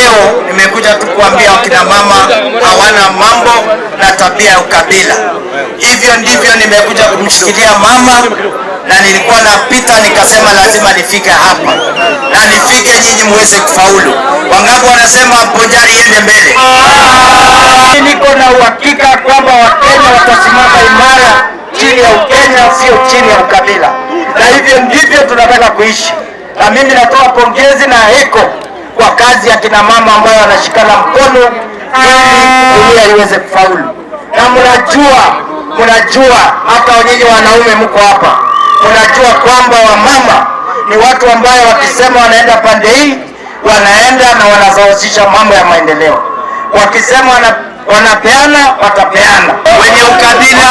Leo nimekuja tu kuambia wakina mama hawana mambo na tabia ya ukabila. Hivyo ndivyo nimekuja kumshikilia mama, na nilikuwa napita nikasema lazima nifike hapa na nifike nyinyi muweze kufaulu. Wangapi wanasema Bonchari iende mbele? Niko na uhakika kwamba Wakenya watasimama imara chini ya Ukenya, sio chini ya ukabila, na hivyo ndivyo tunataka kuishi. Na mimi natoa pongezi na heko kwa kazi ya kina mama ambayo wanashikana mkono ili dunia iweze kufaulu. Na mnajua hata nyinyi wanaume mko hapa, mnajua kwamba wamama ni watu ambayo wakisema wanaenda pande hii wanaenda na wanasawazisha mambo ya maendeleo. Wakisema wanapeana, watapeana. Wenye ukabila,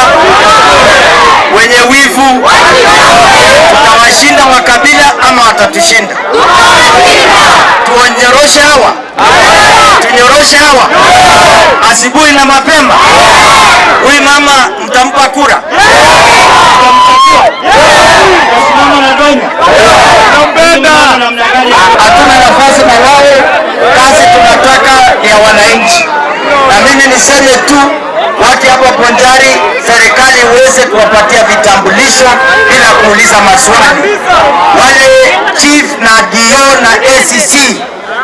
wenye wivu, tutawashinda wakabila ama watatushinda? Tuonyoroshe hawa, tunyoroshe hawa asubuhi na mapema. Huyu mama mtampa kura? Hatuna nafasi na wao, kazi tunataka ya wananchi. Na mimi niseme tu watu hapa Bonchari, serikali iweze kuwapatia vitambulisho bila kuuliza maswali. Wale chief na DO na ACC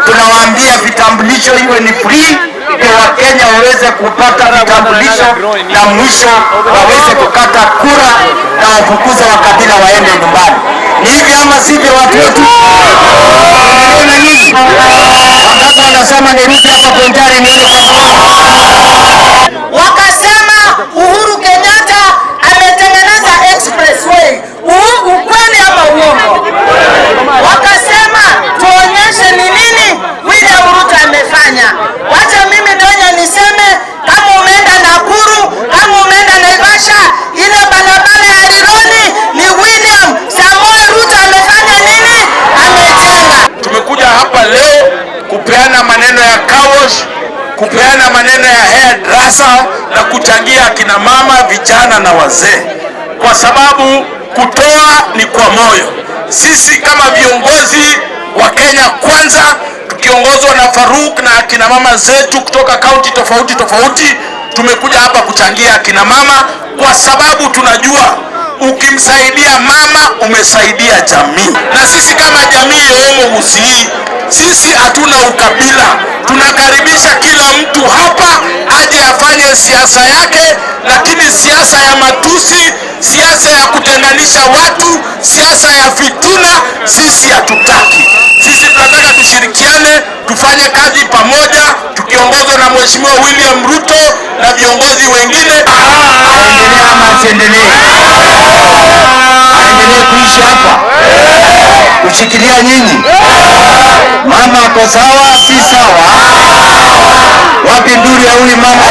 tunawaambia vitambulisho iwe ni free, ndio Wakenya waweze kupata vitambulisho na mwisho waweze kukata kura na wafukuze wakabila waende nyumbani. Ni hivi ama sivyo, watu wetu? Na nyinyi wakati wanasema nirudi hapa Bonchari nione. Wakasema Uhuru Kenyatta ametengeneza expressway. Ukweli ama uongo? Wakasema tuonyeshe ni nini William Ruto amefanya. Wacha mimi Donya niseme, kama umeenda Nakuru, kama umeenda Naivasha, ile barabara ya Rironi ni William Samoei Ruto amefanya nini? Amejenga. Tumekuja hapa leo kupeana maneno ya car wash, kupeana maneno ya hairdresser na kuchangia akina mama, vijana na wazee, kwa sababu kutoa ni kwa moyo. Sisi kama viongozi wa Kenya Kwanza, tukiongozwa na Farouk na akina mama zetu kutoka kaunti tofauti tofauti, tumekuja hapa kuchangia akina mama kwa sababu tunajua ukimsaidia mama umesaidia jamii. Na sisi kama jamii ya Omogusii, sisi hatuna ukabila, tunakaribisha kila mtu hapa aje afanye siasa yake, lakini siasa ya matusi, siasa ya kutenganisha watu, siasa ya fituna, sisi hatutaki. Sisi tunataka tushirikiane, tufanye kazi pamoja, tukiongozwa na Mheshimiwa William Ruto na viongozi wengine. Aendelee ama asiendelee? Aendelee kuishi hapa, kushikilia nyinyi? Mama ako sawa, si sawa? Wapi nduru ya huyu mama?